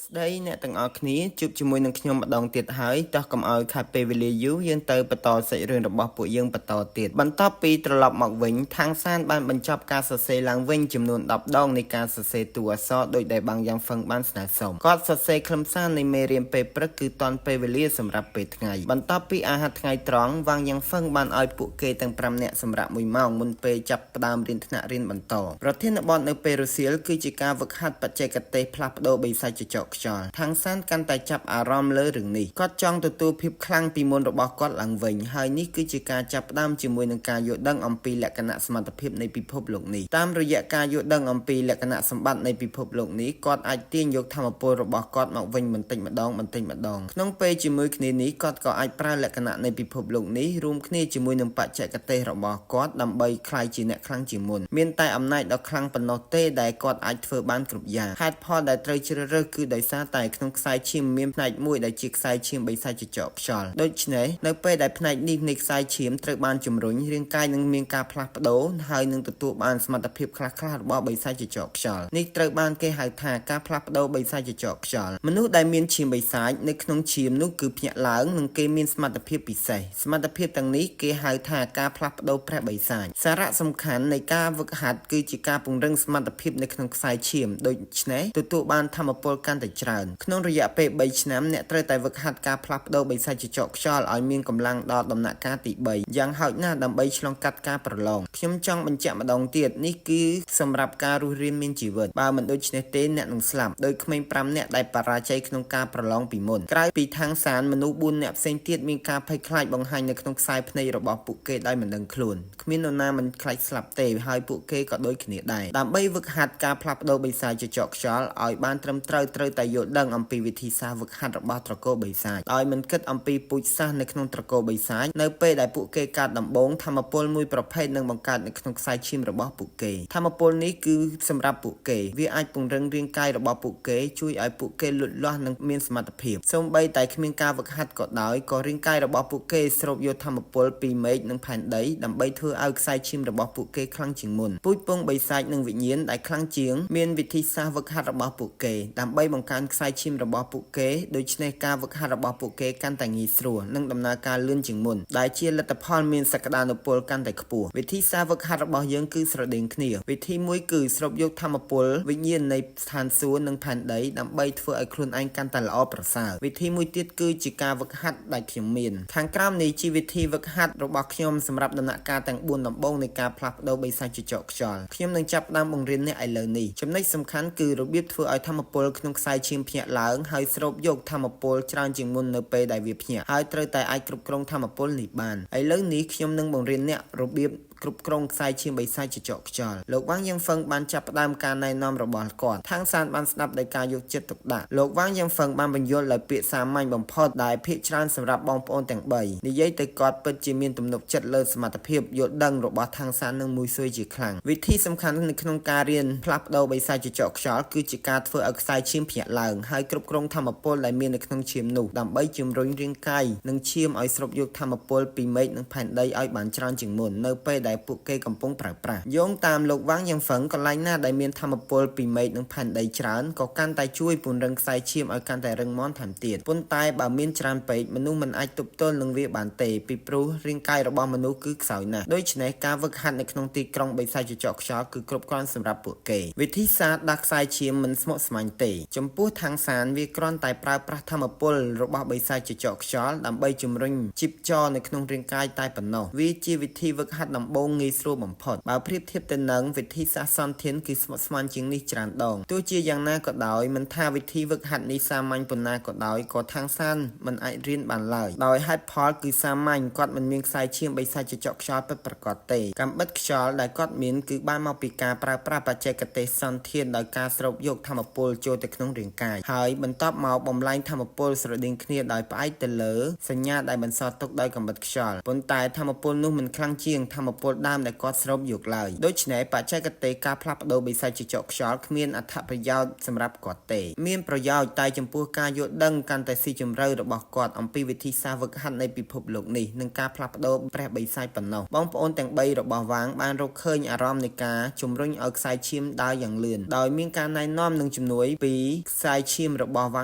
ស្តីអ្នកទាំងអស់គ្នាជួបជាមួយនឹងខ្ញុំម្ដងទៀតហើយតោះកុំឲ្យខាតពេលវេលាយូរយើងទៅបន្តសាច់រឿងរបស់ពួកយើងបន្តទៀតបន្ទាប់ពីត្រឡប់មកវិញខាងសានបានបញ្ចប់ការសរសេរឡើងវិញចំនួន10ដងនៃការសរសេរតួអក្សរដោយដែលបាងយ៉ាងហ្វឹងបានស្នើសុំគាត់សរសេរខ្លឹមសារនៃមេរៀនពេលព្រឹកគឺតាន់ពេលវេលាសម្រាប់ពេលថ្ងៃបន្ទាប់ពីអាហារថ្ងៃត្រង់វ៉ាងយ៉ាងហ្វឹងបានឲ្យពួកគេទាំង5នាក់សម្រាប់1ម៉ោងមុនពេលចាប់ផ្ដើមរៀនថ្នាក់រៀនបន្តប្រធានបទនៅពេលរសៀលគឺជាការវឹកហាត់បច្ចេកទេសផ្លាស់ប្ដូរបិសាចចចកខ្យល់ខាងសានកាន់តែចាប់អារម្មណ៍លើរឿងនេះគាត់ចង់ទទួលភាពខ្លាំងពីមុនរបស់គាត់ឡើងវិញហើយនេះគឺជាការចាប់ផ្ដើមជាមួយនឹងការយល់ដឹងអំពីលក្ខណៈសមត្ថភាពនៃពិភពលោកនេះតាមរយៈការយល់ដឹងអំពីលក្ខណៈសម្បត្តិនៃពិភពលោកនេះគាត់អាចទាញយកធម៌ពលរបស់គាត់មកវិញបន្តិចម្ដងបន្តិចម្ដងក្នុងពេលជាមួយគ្នានេះគាត់ក៏អាចប្រើលក្ខណៈនៃពិភពលោកនេះរួមគ្នាជាមួយនឹងបច្ចេកទេសរបស់គាត់ដើម្បីក្លាយជាអ្នកខ្លាំងជាងមុនមានតែអំណាចដ៏ខ្លាំងប៉ុណ្ណោះទេដែលគាត់អាចធ្វើបានគ្រប់យ៉ាងហេតុផលដែលត្រូវជ្រើសរើសគឺដោយសារតែក្នុងខ្សែឈាមមានផ្នែកមួយដែលជាខ្សែឈាមបិសាចចចកខ្យល់ដូច្នេះនៅពេលដែលផ្នែកនេះនៃខ្សែឈាមត្រូវបានជំរុញរាងកាយនឹងមានការផ្លាស់ប្ដូរហើយនឹងទទួលបានសមត្ថភាពខ្លះៗរបស់បិសាចចចកខ្យល់នេះត្រូវបានគេហៅថាការផ្លាស់ប្ដូរបិសាចចចកខ្យល់មនុស្សដែលមានឈាមបិសាចនៅក្នុងឈាមនោះគឺភ្ញាក់ឡើងនិងគេមានសមត្ថភាពពិសេសសមត្ថភាពទាំងនេះគេហៅថាការផ្លាស់ប្ដូរព្រះបិសាចសារៈសំខាន់នៃការវឹកហាត់គឺជាការពង្រឹងសមត្ថភាពនៅក្នុងខ្សែឈាមដូច្នេះទទួលបានធម៌ពលកាន់តែច្រើនក្នុងរយៈពេល3ឆ្នាំអ្នកត្រូវតែវឹកហាត់ការផ្លាស់ប្ដូរបិសាចចចកខ្យល់ឲ្យមានកម្លាំងដល់ដំណាក់កាលទី3យ៉ាងហោចណាស់ដើម្បីឆ្លងកាត់ការប្រឡងខ្ញុំចង់បញ្ជាក់ម្ដងទៀតនេះគឺសម្រាប់ការរស់រានមានជីវិតបើមិនដូច្នេះទេអ្នកនឹងស្លាប់ដោយក្មេង5នាក់ដែលបរាជ័យក្នុងការប្រឡងពីមុនក្រៅពីខាងសានមនុស្ស4នាក់ផ្សេងទៀតមានការភ័យខ្លាចបង្ហាញនៅក្នុងខ្សែភ្នែករបស់ពួកគេដោយមិនដឹងខ្លួនគ្មាននរណាមិនខ្លាចស្លាប់ទេហើយពួកគេក៏ដូចគ្នាដែរដើម្បីវឹកហាត់ការផ្លាស់ប្ដូរបិសាចចចកខ្យល់ឲ្យបានត្រឹមត្រូវត្រូវតែយល់ដឹងអំពីវិធីសាស្ត្រវឹកហាត់របស់ត្រកូលបិសាចដោយមិនគិតអំពីពូជសាសន៍នៅក្នុងត្រកូលបិសាចនៅពេលដែលពួកគេកើតដំបូងធម៌ពលមួយប្រភេទនឹងបង្កើតនៅក្នុងខ្សែឈាមរបស់ពួកគេធម៌ពលនេះគឺសម្រាប់ពួកគេវាអាចពង្រឹងរាងកាយរបស់ពួកគេជួយឲ្យពួកគេលូតលាស់និងមានសមត្ថភាពសូម្បីតែគ្មានការវឹកហាត់ក៏ដោយក៏រាងកាយរបស់ពួកគេស្រូបយកធម៌ពលពីមេឃនិងផែនដីដើម្បីធ្វើឲ្យខ្សែឈាមរបស់ពួកគេខ្លាំងជាងមុនពូជពងបិសាចនិងវិញ្ញាណដែលខ្លាំងជាងមានវិធីសាស្ត្រវឹកហាត់របស់ពួកគេដើម្បីបង្កើនខ្សែឈាមរបស់ពួកគេដូច្នេះការវឹកហាត់របស់ពួកគេកាន់តែងាយស្រួលនិងដំណើរការលឿនជាងមុនដែលជាលទ្ធផលមានសក្តានុពលកាន់តែខ្ពស់វិធីសាស្ត្រវឹកហាត់របស់យើងគឺស្រដៀងគ្នាវិធីមួយគឺស្រូបយកធម៌ពលវិញ្ញាណនៃស្ថានសួគ៌និងផែនដីដើម្បីធ្វើឲ្យខ្លួនឯងកាន់តែល្អប្រសើរវិធីមួយទៀតគឺជាការវឹកហាត់ដែលខ្ញុំមានខាងក្រោមនេះជាវិធីវឹកហាត់របស់ខ្ញុំសម្រាប់ដំណាក់កាលទាំង4ដំបូងនៃការផ្លាស់ប្ដូរបិសាចចចកខ្យល់ខ្ញុំនឹងចាប់ផ្ដើមបង្រៀនអ្នកឥឡូវនេះចំណុចសំខាន់គឺរបៀបធ្វើឲ្យធម៌ពលក្នុងខ្សែឈាមភ្ញាក់ឡើងហើយស្រូបយកធម៌ពលច្រើនជាងមុននៅពេលដែលវាភ្ញាក់ហើយត្រូវតែអាចគ្រប់គ្រងធម៌ពលនេះបានឥឡូវនេះខ្ញុំនឹងបង្រៀនអ្នករបៀបគ្រប់គ្រងខ្សែឈាមបិសាចចចកខ្យល់លោកវ៉ាងយ៉ាងហ្វឹងបានចាប់ផ្ដើមការណែនាំរបស់គាត់ខាងសានបានស្ដាប់ដោយការយកចិត្តទុកដាក់លោកវ៉ាងយ៉ាងហ្វឹងបានបញ្យល់ដោយពាក្យសាមញ្ញបំផុតដែលភាគច្រើនសម្រាប់បងប្អូនទាំង3និយាយទៅគាត់ពិតជាមានទំនុកចិត្តលើសមត្ថភាពយល់ដឹងរបស់ខាងសាននិងមួយស៊ុយជាខ្លាំងវិធីសំខាន់នៅក្នុងការរៀនផ្លាស់ប្ដូរបិសាចចចកខ្យល់គឺជាការធ្វើឲ្យខ្សែឈាមភ្ញាក់ឡើងហើយគ្រប់គ្រងធម៌ពលដែលមាននៅក្នុងឈាមនោះដើម្បីជំរុញរាងកាយនិងឈាមឲ្យស្រូបយកធម៌ពលពីមេឃនិងផែនដីឲ្យបានច្រើនជាងមុននៅពេលដែលពួកគេកំពុងប្រើប្រាស់យោងតាមលោកវ៉ាងយ៉ាងហ្វឹងកន្លែងណាដែលមានធម៌ពលពីមេឃនិងផែនដីច្រើនក៏កាន់តែជួយពង្រឹងខ្សែឈាមឲ្យកាន់តែរឹងមាំថែមទៀតប៉ុន្តែបើមានច្រើនពេកមនុស្សមិនអាចទប់ទល់នឹងវាបានទេពីព្រោះរាងកាយរបស់មនុស្សគឺខ្សោយណាស់ដូច្នេះការវឹកហាត់នៅក្នុងទីក្រុងបិសាចចចកខ្យល់គឺគ្រប់គ្រាន់សម្រាប់ពួកគេវិធីសាស្ត្រដាស់ខ្សែឈាមមិនស្មុគស្មាញទេចំពោះខាងសានវាគ្រាន់តែប្រើប្រាស់ធម៌ពលរបស់បិសាចចចកខ្យល់ដើម្បីជំរុញជីពចរនៅក្នុងរាងកាយតែប៉ុណ្ណោះវាជាវិធីវឹកហាត់ដំបូងងាយស្រួលបំផុតបើប្រៀបធៀបទៅនឹងវិធីសាស្ត្រសន្ធានគឺស្មុគស្មាញជាងនេះច្រើនដងទោះជាយ៉ាងណាក៏ដោយមិនថាវិធីវឹកហាត់នេះសាមញ្ញប៉ុណ្ណាក៏ដោយក៏ខាងសានមិនអាចរៀនបានឡើយដោយហេតុផលគឺសាមញ្ញគាត់មិនមានខ្សែឈាមបិសាចចចកខ្យល់ពិតប្រាកដទេកាំបិតខ្យល់ដែលគាត់មានគឺបានមកពីការប្រើប្រាស់បច្ចេកទេសសន្ធានដោយការស្រូបយកធម៌ពលចូលទៅក្នុងរាងកាយហើយបន្ទាប់មកបំលែងធម៌ពលស្រដៀងគ្នាដោយផ្អែកទៅលើសញ្ញាដែលបន្សល់ទុកដោយកាំបិតខ្យល់ប៉ុន្តែធម៌ពលនោះមិនខ្លាំងជាងធម៌ ពលដើមដែលគាត់ស្រូបយកឡើយដូច្នេះបច្ចេកទេសការផ្លាស់ប្ដូរបិសាចចចកខ្យល់គ្មានអត្ថប្រយោជន៍សម្រាប់គាត់ទេមានប្រយោជន៍តែចំពោះការយល់ដឹងកាន់តែស៊ីជម្រៅរបស់គាត់អំពីវិធីសាស្ត្រវឹកហាត់នៃពិភពលោកនេះនិងការផ្លាស់ប្ដូរព្រះបិសាចប៉ុណ្ណោះបងប្អូនទាំង3របស់វាងបានរកឃើញអារម្មណ៍នៃការជំរុញឲ្យខ្សែឈាមដើរយ៉ាងលឿនដោយមានការណែនាំនិងជំនួយពីខ្សែឈាមរបស់វា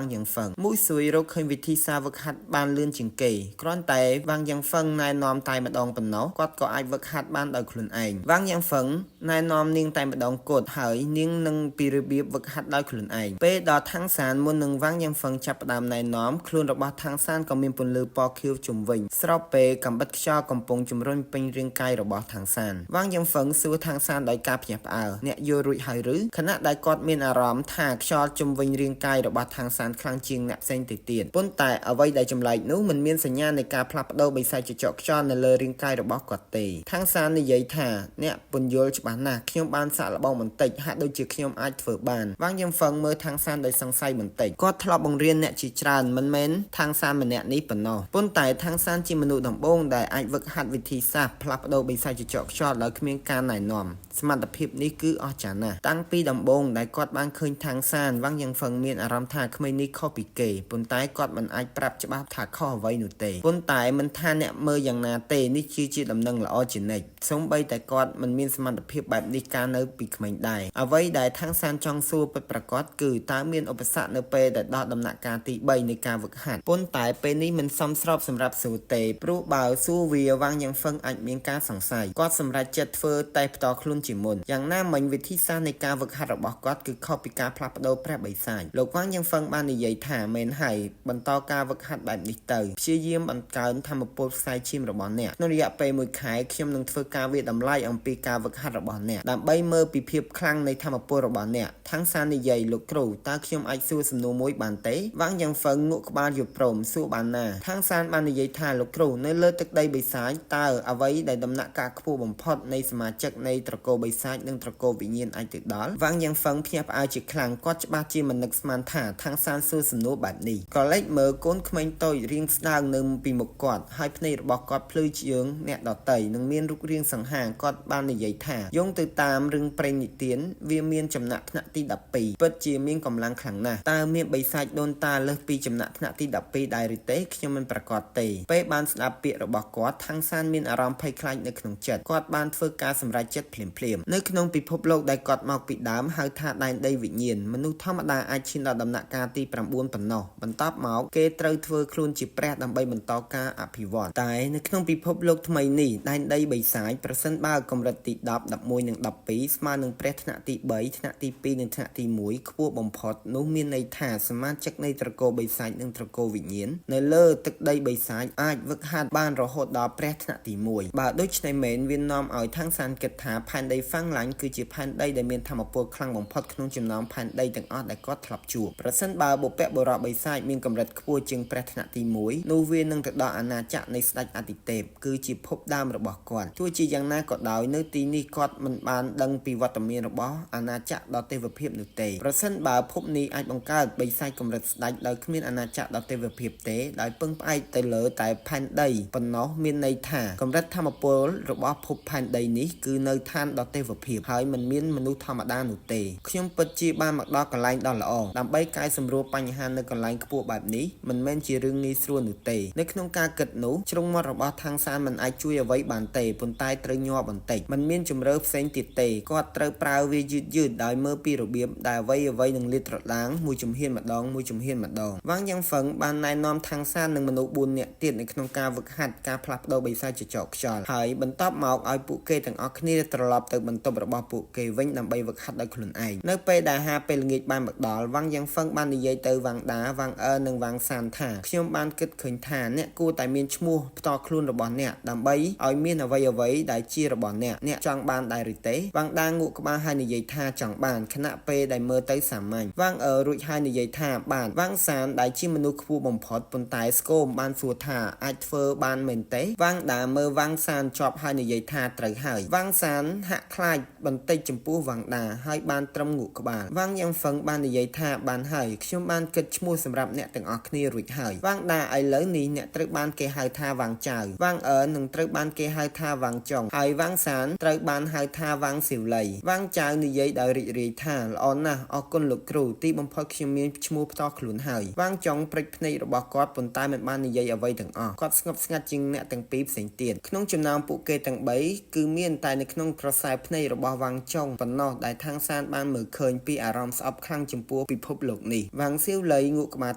ងយ៉ាងហ្វឹងមួយស៊ុយរកឃើញវិធីសាស្ត្រវឹកហាត់បានលឿនជាងគេគ្រាន់តែវាងយ៉ាងហ្វឹងណែនាំតែម្ដងប៉ុណ្ណោះគាត់ក៏អាចវឹកហាត់បានដោយខ្លួនឯងវាងយ៉ាងហ្វឹងណែនាំនាងតែម្ដងគត់ហើយនាងនឹងពីរបៀបវឹកហាត់ដោយខ្លួនឯងពេលដល់ថាងសានមុននឹងវាងយ៉ាងហ្វឹងចាប់ផ្ដើមណែនាំខ្លួនរបស់ថាងសានក៏មានពន្លឺពណ៌ខៀវជុំវិញស្របពេលកំបិតខ្យល់កំពុងជំរុញពេញរាងកាយរបស់ថាងសានវាងយ៉ាងហ្វឹងសួរថាងសានដោយការភ្ញាក់ផ្អើលអ្នកយល់រួចហើយឬខណៈដែលគាត់មានអារម្មណ៍ថាខ្យល់ជុំវិញរាងកាយរបស់ថាងសានខ្លាំងជាងអ្នកផ្សេងទៅទៀតប៉ុន្តែអ្វីដែលចម្លែកនោះមិនមានសញ្ញានៃការផ្លាស់ប្ដូរបិសាចចចកខ្យល់នៅលើរាងកាយរបស់គាត់ទេថាងសាននិយាយថាអ្នកពន្យល់ច្បាស់ណាស់ខ្ញុំបានសាកល្បងបន្តិចហាក់ដូចជាខ្ញុំអាចធ្វើបានវាងយ៉ាងហ្វឹងមើលថាងសានដោយសង្ស័យបន្តិចគាត់ធ្លាប់បង្រៀនអ្នកជាច្រើនមិនមែនថាងសានម្នាក់នេះប៉ុណ្ណោះប៉ុន្តែថាងសានជាមនុស្សដំបូងដែលអាចវឹកហាត់វិធីសាស្ត្រផ្លាស់ប្ដូរបិសាចចចកខ្យល់ដោយគ្មានការណែនាំសមត្ថភាពនេះគឺអស្ចារ្យណាស់តាំងពីដំបូងដែលគាត់បានឃើញថាងសានវាងយ៉ាងហ្វឹងមានអារម្មណ៍ថាក្មេងនេះខុសពីគេប៉ុន្តែគាត់មិនអាចប្រាប់ច្បាស់ថាខុសអ្វីនោះទេប៉ុន្តែមិនថាអ្នកមើលយ៉ាងណាទេនេះជាដំណឹងល្អជានិច្ចសូម្បីតែគាត់មិនមានសមត្ថភាពបែបនេះកាលនៅពីក្មេងដែរអ្វីដែលថាងសានចង់សួរពិតប្រាកដគឺតើមានឧបសគ្គនៅពេលដែលដល់ដំណាក់កាលទី3នៃការវឹកហាត់ប៉ុន្តែពេលនេះមិនសមស្របសម្រាប់សួរទេព្រោះបើសួរវាវាងយ៉ាងហ្វឹងអាចមានការសង្ស័យគាត់សម្រេចចិត្តធ្វើតែផ្ទាល់ខ្លួនជាមុនយ៉ាងណាមិញវិធីសាស្ត្រនៃការវឹកហាត់របស់គាត់គឺខុសពីការផ្លាស់ប្ដូរព្រះបិសាចលោកវាងយ៉ាងហ្វឹងបាននិយាយថាមែនហើយបន្តការវឹកហាត់បែបនេះទៅព្យាយាមបង្កើនធម៌ពលខ្សែឈាមរបស់អ្នកក្នុងរយៈពេលមួយខែខ្ញុំនឹងធ្វើការវាយតម្លៃអំពីការវឹកហាត់របស់អ្នកដើម្បីមើលពីភាពខ្លាំងនៃធម៌ពលរបស់អ្នកថាងសាននិយាយលោកគ្រូតើខ្ញុំអាចសួរសំណួរមួយបានទេវាងយ៉ាងហ្វឹងងក់ក្បាលយល់ព្រមសួរបានណាថាងសានបាននិយាយថាលោកគ្រូនៅលើទឹកដីបិសាចតើអ្វីដែលដំណាក់កាលខ្ពស់បំផុតនៃសមាជិកនៃត្រកូលបិសាចនិងត្រកូលវិញ្ញាណអាចទៅដល់វាងយ៉ាងហ្វឹងភ្ញាក់ផ្អើលជាខ្លាំងគាត់ច្បាស់ជាមិននឹកស្មានថាថាងសានសួរសំណួរបែបនេះក៏លេចមើលកូនក្មេងតូចរៀងស្ដើងនៅពីមុខគាត់ហើយភ្នែករបស់គាត់ភ្លឺជាងអ្នកដទៃនិងមានរូបរាងសង្ហាគាត់បាននិយាយថាយោងទៅតាមរឿងព្រេងនិទានវាមានចំណាក់ថ្នាក់ទី12ពិតជាមានកម្លាំងខ្លាំងណាស់តើមានបិសាចដូនតាលើសពីចំណាក់ថ្នាក់ទី12ដែរឬទេខ្ញុំមិនប្រាកដទេពេលបានស្ដាប់ពាក្យរបស់គាត់ថាងសានមានអារម្មណ៍ភ័យខ្លាចនៅក្នុងចិត្តគាត់បានធ្វើការសម្រេចចិត្តភ្លាមៗនៅក្នុងពិភពលោកដែលគាត់មកពីដើមហៅថាដែនដីវិញ្ញាណមនុស្សធម្មតាអាចឈានដល់ដំណាក់កាលទី9ប៉ុណ្ណោះបន្ទាប់មកគេត្រូវធ្វើខ្លួនជាព្រះដើម្បីបន្តការអភិវឌ្ឍតែនៅក្នុងពិភពលោកថ្មីនេះដែនដីបិសាចប្រសិនបើកម្រិតទី10 11និង12ស្មើនឹងព្រះថ្នាក់ទី3ថ្នាក់ទី2និងថ្នាក់ទី1ខ្ពស់បំផុតនោះមានន័យថាសមាជិកនៃត្រកូលបិសាចនិងត្រកូលវិញ្ញាណនៅលើទឹកដីបិសាចអាចវឹកហាត់បានរហូតដល់ព្រះថ្នាក់ទី1បើដូច្នេះមែនវានាំឲ្យថាងសានគិតថាផែនដីហ្វាំងឡាញ់គឺជាផែនដីដែលមានធម៌ពលខ្លាំងបំផុតក្នុងចំណោមផែនដីទាំងអស់ដែលគាត់ធ្លាប់ជួបប្រសិនបើបុព្វបុរសបិសាចមានកម្រិតខ្ពស់ជាងព្រះថ្នាក់ទី1នោះវានឹងទៅដល់អាណាចក្រនៃស្ដេចអតិទេពគឺជាភពដើមរបស់គាត់ទោះជាយ៉ាងណាក៏ដោយនៅទីនេះគាត់មិនបានដឹងពីវត្តមានរបស់អាណាចក្រដ៏ទេវភាពនោះទេប្រសិនបើភពនេះអាចបង្កើតបិសាចកម្រិតស្ដេចដោយគ្មានអាណាចក្រដ៏ទេវភាពទេដោយពឹងផ្អែកទៅលើតែផែនដីប៉ុណ្ណោះមានន័យថាកម្រិតធម៌ពលរបស់ភពផែនដីនេះគឺនៅឋានដ៏ទេវភាពហើយមិនមានមនុស្សធម្មតានោះទេខ្ញុំពិតជាបានមកដល់កន្លែងដ៏ល្អដើម្បីកែសម្រួលបញ្ហានៅកន្លែងខ្ពស់បែបនេះមិនមែនជារឿងងាយស្រួលនោះទេនៅក្នុងការគិតនោះជ្រុងមាត់របស់ថាងសានមិនអាចជួយអ្វីបានទេប៉ុន្តែត្រូវញ័របន្តិចមិនមានជំរឿផ្សេងទៀតទេគាត់ត្រូវប្រើវាយឺតយឺតដោយមើលពីរបៀបដែលអ្វីអ្វីនឹងលាតត្រដាងមួយជំហានម្ដងមួយជំហានម្ដងវាងយ៉ាងហ្វឹងបានណែនាំថាងសាននិងមនុស្ស4នាក់ទៀតនៅក្នុងការវឹកហាត់ការផ្លាស់ប្ដូរបិសាចចចកខ្យល់ហើយបន្ទាប់មកឲ្យពួកគេទាំងអស់គ្នាត្រឡប់ទៅបន្ទប់របស់ពួកគេវិញដើម្បីវឹកហាត់ដោយខ្លួនឯងនៅពេលដែលហាពេលល្ងាចបានមកដល់វាងយ៉ាងហ្វឹងបាននិយាយទៅវាងដាវាងអឺនិងវាងសានថាខ្ញុំបានគិតឃើញថាអ្នកគួរតែមានឈ្មោះផ្ទាល់ខ្លួនរបស់អ្នកដើម្បីឲ្យមានអ្វីអ្វីដែលជារបស់អ្នកអ្នកចង់បានដែរឬទេវាងដាងក់ក្បាលហើយនិយាយថាចង់បានខណៈពេលដែលមើលទៅសាមញ្ញវាងអឺរួចហើយនិយាយថាបានវាងសានដែលជាមនុស្សខ្ពស់បំផុតប៉ុន្តែស្គមបានសួរថាអាចធ្វើបានមែនទេវាងដាមើលវាងសានជាប់ហើយនិយាយថាត្រូវហើយវាងសានហាក់ កខ្លាចបន្តិចចំពោះវ៉ាងដាហើយបានត្រឹមងក់ក្បាលវ៉ាងយ៉ាងហ្វឹងបាននិយាយថាបានហើយខ្ញុំបានគិតឈ្មោះសម្រាប់អ្នកទាំងអស់គ្នារួចហើយវ៉ាងដាឥឡូវនេះអ្នកត្រូវបានគេហៅថាវ៉ាងចៅវ៉ាងអឺនឹងត្រូវបានគេហៅថាវ៉ាងចុងហើយវ៉ាងសានត្រូវបានហៅថាវ៉ាងស៊ីវលីវ៉ាងចៅនិយាយដោយរីករាយថាល្អណាស់អរគុណលោកគ្រូទីបំផុតខ្ញុំមានឈ្មោះផ្ទាល់ខ្លួនហើយវ៉ាងចុងព្រិចភ្នែករបស់គាត់ប៉ុន្តែមិនបាននិយាយអ្វីទាំងអស់គាត់ស្ងប់ស្ងាត់ជាងអ្នកទាំងពីរផ្សេងទៀតក្នុងចំណោមពួកគេទាំង3គឺមានតែនៅក្នុងក្រសែភ្នែករបស់វ៉ាងចុងប៉ុណ្ណោះដែលថងសានបានមើលឃើញពីអារម្មណ៍ស្អប់ខ្លាំងចំពោះពិភពលោកនេះវ៉ាងសៀវលីងក់ក្បាល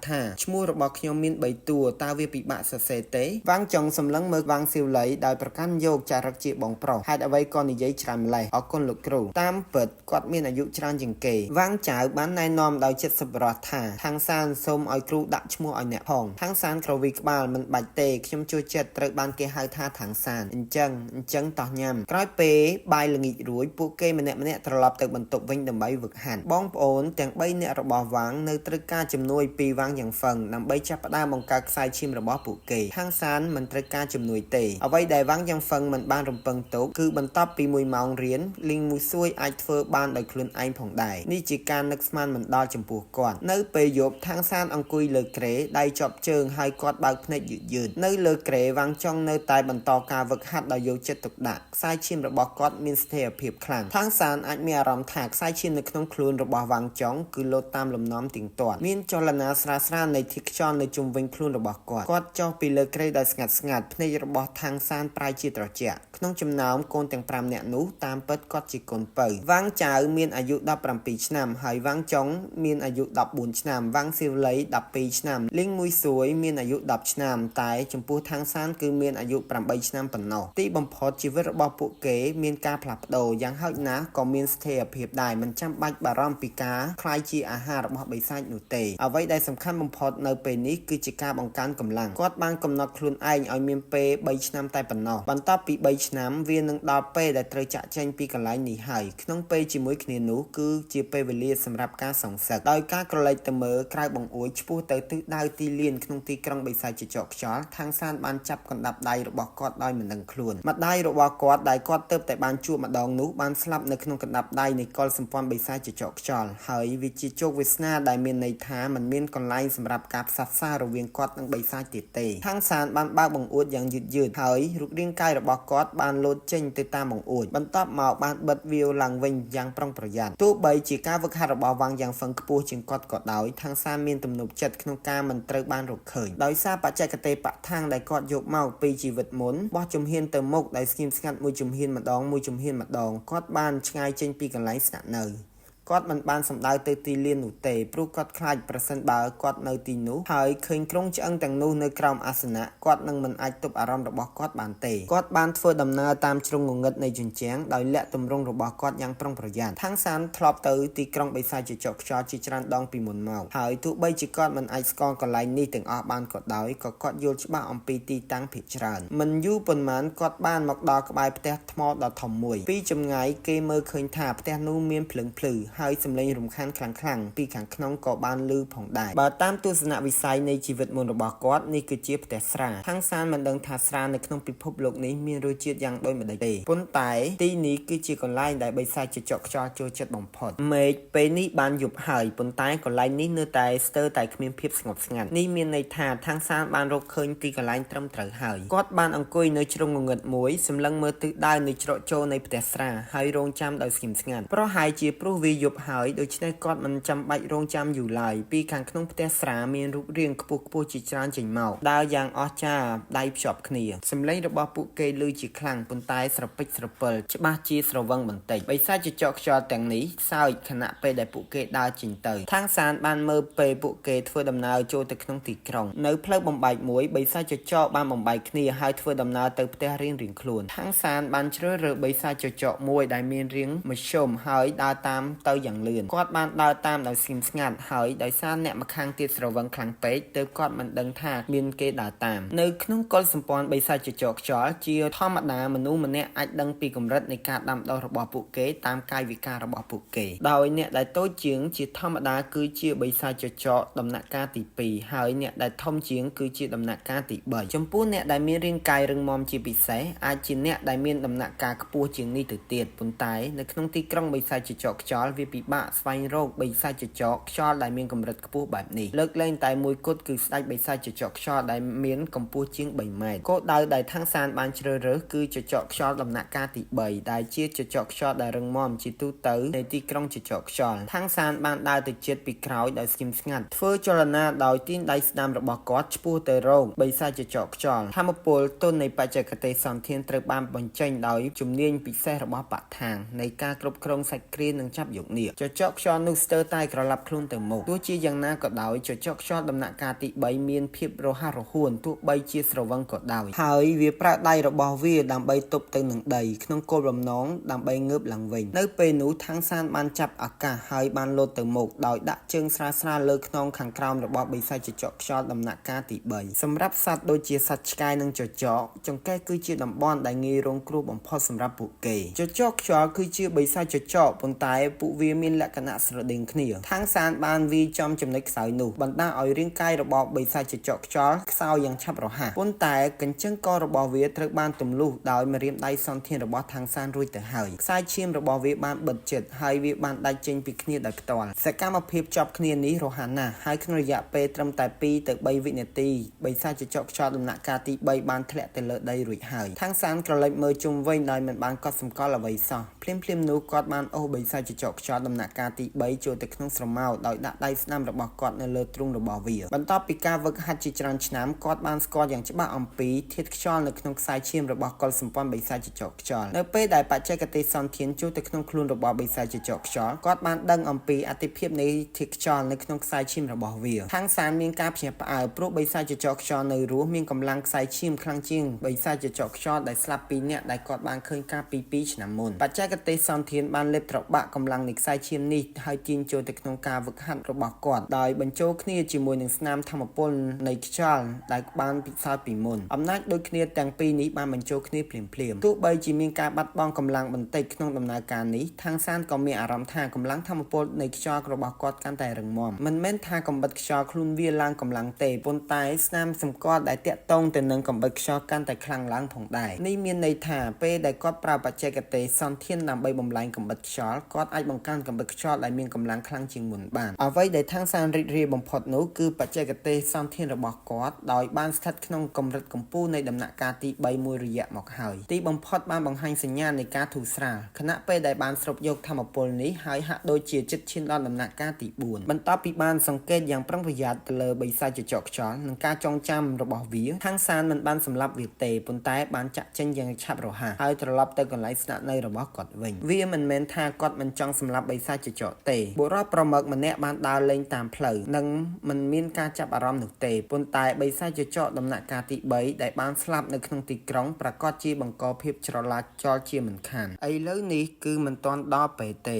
ថាឈ្មោះរបស់ខ្ញុំមាន3តួតើវាពិបាកសរសេរទេវ៉ាងចុងសម្លឹងមើលវ៉ាងសៀវលីដោយប្រកាន់យកចារិកជាបងប្រុសហេតុអ្វីក៏និយាយច្រើនម្លេះអរគុណលោកគ្រូតាមពិតគាត់មានអាយុច្រើនជាងគេវ៉ាងចៅបានណែនាំដោយចិត្តសប្បុរសថាថងសានសូមឲ្យគ្រូដាក់ឈ្មោះឲ្យអ្នកផងថងសានក្រវីក្បាលមិនបាច់ទេខ្ញុំជួយចិត្តត្រូវបានគេហៅថាថងសានអញ្ចឹងអញ្ចឹងតោះញ៉ាំក្រោយពេលបាយល្ងាចរួចពួកគេម្នាក់ម្នាក់ត្រឡប់ទៅបន្ទប់វិញដើម្បីវឹកហាត់បងប្អូនទាំង3នាក់របស់វ៉ាងនៅត្រូវការជំនួយពីវ៉ាងយ៉ាងហ្វឹងដើម្បីចាប់ផ្ដើមបង្កើតខ្សែឈាមរបស់ពួកគេថងសានមិនត្រូវការជំនួយទេអ្វីដែលវ៉ាងយ៉ាងហ្វឹងមិនបានរំពឹងទុកគឺបន្ទាប់ពី1ម៉ោងរៀនលីងមួយសួយអាចធ្វើបានដោយខ្លួនឯងផងដែរនេះជាការនឹកស្មានមិនដល់ចំពោះគាត់នៅពេលយប់ថងសានអង្គុយលើគ្រែដៃជាប់ជើងហើយគាត់បើកភ្នែកយឺតយឺតនៅលើគ្រែវ៉ាងចុងនៅតែបន្តការវឹកហាត់ដោយយកចិត្តទុកដាក់ខ្សែឈាមរបស់គាត់មានស្ថិរភាពខ្លាំងថងសានអាចមានអារម្មណ៍ថាខ្សែឈាមនៅក្នុងខ្លួនរបស់វ៉ាងចុងគឺលោតតាមលំនាំទៀងទាត់មានចលនាស្រាលៗនៃធាតុខ្យល់នៅជុំវិញខ្លួនរបស់គាត់គាត់ចុះពីលើគ្រែដោយស្ងាត់ស្ងាត់ភ្នែករបស់ថងសានប្រែជាត្រជាក់ក្នុងចំណោមកូនទាំង5នាក់នោះតាមពិតគាត់ជាកូនពៅវ៉ាងចៅមានអាយុ17ឆ្នាំហើយវ៉ាងចុងមានអាយុ14ឆ្នាំវ៉ាងសៀវលី12ឆ្នាំលីងមួយសួយមានអាយុ10ឆ្នាំតែចំពោះថងសានគឺមានអាយុ8ឆ្នាំប៉ុណ្ណោះទីបំផុតជីវិតរបស់ពួកគេមានការផ្លាស់ប្ដូរយ៉ាងហោចណាស់ក៏មានស្ថិរភាពដែរមិនចាំបាច់បារម្ភពីការក្លាយជាអាហាររបស់បិសាចនោះទេអ្វីដែលសំខាន់បំផុតនៅពេលនេះគឺជាការបង្កើនកម្លាំងគាត់បានកំណត់ខ្លួនឯងឲ្យមានពេល3ឆ្នាំតែប៉ុណ្ណោះបន្ទាប់ពី3ឆ្នាំវានឹងដល់ពេលដែលត្រូវចាក់ចែងពីកន្លែងនេះហើយក្នុងពេលជាមួយគ្នានោះគឺជាពេលវេលាសម្រាប់ការសងសឹកដោយការក្រឡេកទៅមើលក្រៅបង្អួចឆ្ពោះទៅទិសដៅទីលានក្នុងទីក្រុងបិសាចចចកខ្យល់ថងសានបានចាប់កណ្ដាប់ដៃរបស់គាត់ដោយមិនដឹងខ្លួនម្ដាយរបស់គាត់ដែលគាត់ទើបតែបានជួបម្ដងនោះបានស្លាប់នៅក្នុងកណ្ដាប់ដៃនៃកុលសម្ព័ន្ធបិសាចចចកខ្យល់ហើយវាជាជោគវាសនាដែលមានន័យថាมันមានកន្លែងសម្រាប់ការផ្សះផ្សារវាងគាត់និងបិសាចទៀតទេថងសានបានបើកបង្អួចយ៉ាងយឺតយឺតហើយរូបរាងកាយរបស់គាត់បានលោតចេញទៅតាមបង្អួចបន្ទាប់មកបានបិទវាវឡើងវិញយ៉ាងប្រុងប្រយ័ត្នទោះបីជាការវឹកហាត់របស់វ៉ាងយ៉ាងហ្វឹងខ្ពស់ជាងគាត់ក៏ដោយថងសានមានទំនុកចិត្តក្នុងការមិនត្រូវបានរកឃើញដោយសារបច្ចេកទេសបឋាងដែលគាត់យកមកពីជីវិតមុនបោះជំហានទៅមុខដោយស្ងៀមស្ងាត់មួយជំហានម្ដងមួយជំហានម្ដងគាត់បានឆ្ងាយចេញពីកន្លែងស្នាក់នៅគាត់មិនបានសម្ដៅទៅទីលាននោះទេព្រោះគាត់ខ្លាចប្រសិនបើគាត់នៅទីនោះហើយឃើញក្រុងឆ្អឹងទាំងនោះនៅក្រោមអាសនៈគាត់នឹងមិនអាចទប់អារម្មណ៍របស់គាត់បានទេគាត់បានធ្វើដំណើរតាមជ្រុងងងឹតនៃជញ្ជាំងដោយលាក់ទម្រង់របស់គាត់យ៉ាងប្រុងប្រយ័ត្នថងសានធ្លាប់ទៅទីក្រុងបិសាចចចកខ្យល់ជាច្រើនដងពីមុនមកហើយទោះបីជាគាត់មិនអាចស្គាល់កន្លែងនេះទាំងអស់បានក៏ដោយក៏គាត់យល់ច្បាស់អំពីទីតាំងភាគច្រើនមិនយូរប៉ុន្មានគាត់បានមកដល់ក្បែរផ្ទះថ្មដ៏ធំមួយពីចម្ងាយគេមើលឃើញថាផ្ទះនោះមានភ្លើងភ្លឺហើយសម្លេងរំខានខ្លាំងៗពីខាងក្នុងក៏បានឮផងដែរបើតាមទស្សនវិស័យនៃជីវិតមុនរបស់គាត់នេះគឺជាផ្ទះស្រាថងសានមិនដឹងថាស្រានៅក្នុងពិភពលោកនេះមានរសជាតិយ៉ាងដូចម្តេចទេប៉ុន្តែទីនេះគឺជាកន្លែងដែលបិសាចចចកខ្យល់ចូលចិត្តបំផុតមេឃពេលនេះបានយប់ហើយប៉ុន្តែកន្លែងនេះនៅតែស្ទើរតែគ្មានភាពស្ងប់ស្ងាត់នេះមានន័យថាថងសានបានរកឃើញទីកន្លែងត្រឹមត្រូវហើយគាត់បានអង្គុយនៅជ្រុងងងឹតមួយសម្លឹងមើលទិសដៅនៃច្រកចូលនៃផ្ទះស្រាហើយរងចាំដោយស្ងៀមស្ងាត់ប្រហែលជាព្រោះវាយប់ហើយដូច្នេះគាត់មិនចាំបាច់រងចាំយូរឡើយពីខាងក្នុងផ្ទះស្រាមានរូបរាងខ្ពស់ខ្ពស់ជាច្រើនចេញមកដើរយ៉ាងអស្ចារ្យដៃភ្ជាប់គ្នាសម្លេងរបស់ពួកគេឮជាខ្លាំងប៉ុន្តែស្រពេចស្រពិលច្បាស់ជាស្រវឹងបន្តិចបិសាចចចកខ្យល់ទាំងនេះសើចខណៈពេលដែលពួកគេដើរចេញទៅថងសានបានមើលពេលពួកគេធ្វើដំណើរចូលទៅក្នុងទីក្រុងនៅផ្លូវបំបែកមួយបិសាចចចកបានបំបែកគ្នាហើយធ្វើដំណើរទៅផ្ទះរៀងៗខ្លួនថងសានបានជ្រើសរើសបិសាចចចកមួយដែលមានរាងមធ្យមហើយដើរតាមទៅ ទៅយ៉ាងលឿនគាត់បានដើរតាមដោយស្ងៀមស្ងាត់ហើយដោយសារអ្នកម្ខាងទៀតស្រវឹងខ្លាំងពេកទើបគាត់មិនដឹងថាមានគេដើរតាមនៅក្នុងកុលសម្ព័ន្ធបិសាចចចកខ្យល់ជាធម្មតាមនុស្សម្នាក់អាចដឹងពីកម្រិតនៃការដាំដុះរបស់ពួកគេតាមកាយវិការរបស់ពួកគេដោយអ្នកដែលតូចជាងជាធម្មតាគឺជាបិសាចចចកដំណាក់កាលទី2ហើយអ្នកដែលធំជាងគឺជាដំណាក់កាលទី3ចំពោះអ្នកដែលមានរាងកាយរឹងមាំជាពិសេសអាចជាអ្នកដែលមានដំណាក់កាលខ្ពស់ជាងនេះទៅទៀតប៉ុន្តែនៅក្នុងទីក្រុងបិសាចចចកខ្យល់វាពិបាកស្វែងរកបិសាចចចកខ្យល់ដែលមានកម្រិតខ្ពស់បែបនេះលើកលែងតែមួយគត់គឺស្ដេចបិសាចចចកខ្យល់ដែលមានកម្ពស់ជាង3ម៉ែត្រគោលដៅដែលថងសានបានជ្រើសរើសគឺចចកខ្យល់ដំណាក់កាលទី3ដែលជាចចកខ្យល់ដែលរឹងមាំជាទូទៅនៃទីក្រុងចចកខ្យល់ថងសានបានដើរទៅជិតពីក្រោយដោយស្ងៀមស្ងាត់ធ្វើចលនាដោយទាញដៃស្ដាំរបស់គាត់ឆ្ពោះទៅរកបិសាចចចកខ្យល់ធម្មពលទុននៃបច្ចេកទេសសន្ធានត្រូវបានបញ្ចេញដោយជំនាញពិសេសរបស់បាក់ថាងនៃការគ្រប់គ្រងសាច់គ្រានិងចាប់យកនាគចចកខ្យល់នោះស្ទើរតែក្រឡាប់ខ្លួនទៅមុខទោះជាយ៉ាងណាក៏ដោយចចកខ្យល់ដំណាក់កាលទី3មានភាពរហ័សរហួនទោះបីជាស្រវឹងក៏ដោយហើយវាប្រើដៃរបស់វាដើម្បីទប់ទៅនឹងដីក្នុងគោលបំណងដើម្បីងើបឡើងវិញនៅពេលនោះថងសានបានចាប់ឱកាសហើយបានលោតទៅមុខដោយដាក់ជើងស្រាលស្រាលលើខ្នងខាងក្រោមរបស់បិសាចចចកខ្យល់ដំណាក់កាលទី3សម្រាប់សត្វដូចជាសត្វឆ្កែនិងចចកចង្កេះគឺជាតំបន់ដែលងាយរងគ្រោះបំផុតសម្រាប់ពួកគេចចកខ្យល់គឺជាបិសាចចចកប៉ុន្តែពួកវាមានលក្ខណៈស្រដៀងគ្នាថងសានបានវាយចំចំណុចខ្សោយនោះបណ្ដាលឲ្យរាងកាយរបស់បិសាចចចកខ្យល់ខ្សោយយ៉ាងឆាប់រហ័សប៉ុន្តែកញ្ចឹងករបស់វាត្រូវបានទម្លុះដោយម្រាមដៃសន្ធានរបស់ថងសានរួចទៅហើយខ្សែឈាមរបស់វាបានបិទជិតហើយវាបានដាច់ចេញពីគ្នាដោយផ្ទាល់សកម្មភាពជាប់គ្នានេះរហ័សណាស់ហើយក្នុងរយៈពេលត្រឹមតែ2ទៅ3វិនាទីបិសាចចចកខ្យល់ដំណាក់កាលទី3បានធ្លាក់ទៅលើដីរួចហើយថងសានក្រឡេកមើលជុំវិញដោយមិនបានកត់សម្គាល់អ្វីសោះភ្លាមៗនោះគាត់បានអូសបិសាចចចកខ្យល់ដំណាក់កាលទី3ចូលទៅក្នុងស្រមោលដោយដាក់ដៃស្ដាំរបស់គាត់នៅលើទ្រូងរបស់វាបន្ទាប់ពីការវឹកហាត់ជាច្រើនឆ្នាំគាត់បានស្គាល់យ៉ាងច្បាស់អំពីធាតុខ្យល់នៅក្នុងខ្សែឈាមរបស់កុលសម្ព័ន្ធបិសាចចចកខ្យល់នៅពេលដែលបច្ចេកទេសសន្ធានចូលទៅក្នុងខ្លួនរបស់បិសាចចចកខ្យល់គាត់បានដឹងអំពីអតិភិបនៃធាតុខ្យល់នៅក្នុងខ្សែឈាមរបស់វាថងសានមានការភ្ញាក់ផ្អើលព្រោះបិសាចចចកខ្យល់នៅរស់មានកម្លាំងខ្សែឈាមខ្លាំងជាងបិសាចចចកខ្យល់ដែលស្លាប់ពីរនាក់ដែលគាត់បានឃើញកាលពី2ឆ្នាំមុនបច្ចេកទេសសន្ធានបានលេបត្របាក់កម្លាំងនៃខ្សែឈាមនេះហើយទាញចូលទៅក្នុងការវឹកហាត់របស់គាត់ដោយបញ្ចូលគ្នាជាមួយនឹងស្នាមធម្មពលនៃខ្យល់ដែលបានពិសោធន៍ពីមុនអំណាចដូចគ្នាទាំងពីរនេះបានបញ្ចូលគ្នាភ្លាមៗទោះបីជាមានការបាត់បង់កម្លាំងបន្តិចក្នុងដំណើរការនេះថងសានក៏មានអារម្មណ៍ថាកម្លាំងធម្មពលនៃខ្យល់របស់គាត់កាន់តែរឹងមាំមិនមែនថាកំបិតខ្យល់ខ្លួនវាឡើងកម្លាំងទេប៉ុន្តែស្នាមសម្គាល់ដែលតាក់ទងទៅនឹងកំបិតខ្យល់កាន់តែខ្លាំងឡើងផងដែរនេះមានន័យថាពេលដែលគាត់ប្រើបច្ចេកទេសសន្ធានដើម្បីបំលែងកំបិតខ្យល់គាត់អាចបង្កើនកំបិតខ្យល់ដែលមានកម្លាំងខ្លាំងជាងមុនបានអ្វីដែលថងសានរីករាយបំផុតនោះគឺបច្ចេកទេសសន្ធានរបស់គាត់ដោយបានស្ថិតក្នុងកម្រិតកម្ពស់នៃដំណាក់កាលទី3មួយរយៈមកហើយទីបំផុតបានបង្ហាញសញ្ញានៃការធូរស្រាលខណៈពេលដែលបានស្រូបយកធម្មពលនេះហើយហាក់ដូចជាជិតឈានដល់ដំណាក់កាលទី4បន្ទាប់ពីបានសង្កេតយ៉ាងប្រុងប្រយ័ត្នទៅលើបិសាចចចកខ្យល់និងការចងចាំរបស់វាថងសានមិនបានសម្លាប់វាទេប៉ុន្តែបានចាក់ចេញយ៉ាងឆាប់រហ័សហើយត្រឡប់ទៅកន្លែងស្នាក់នៅរបស់គាត់វិញវាមិនមែនថាគាត់មិនចង់សម្លាប់បិសាចចចកទេបុរសប្រមឹកម្នាក់បានដើរលេងតាមផ្លូវនិងមិនមានការចាប់អារម្មណ៍នោះទេប៉ុន្តែបិសាចចចកដំណាក់កាលទី3ដែលបានស្លាប់នៅក្នុងទីក្រុងប្រាកដជាបង្កភាពច្រឡាចចលជាមិនខានឥឡូវនេះគឺមិនទាន់ដល់ពេលទេ។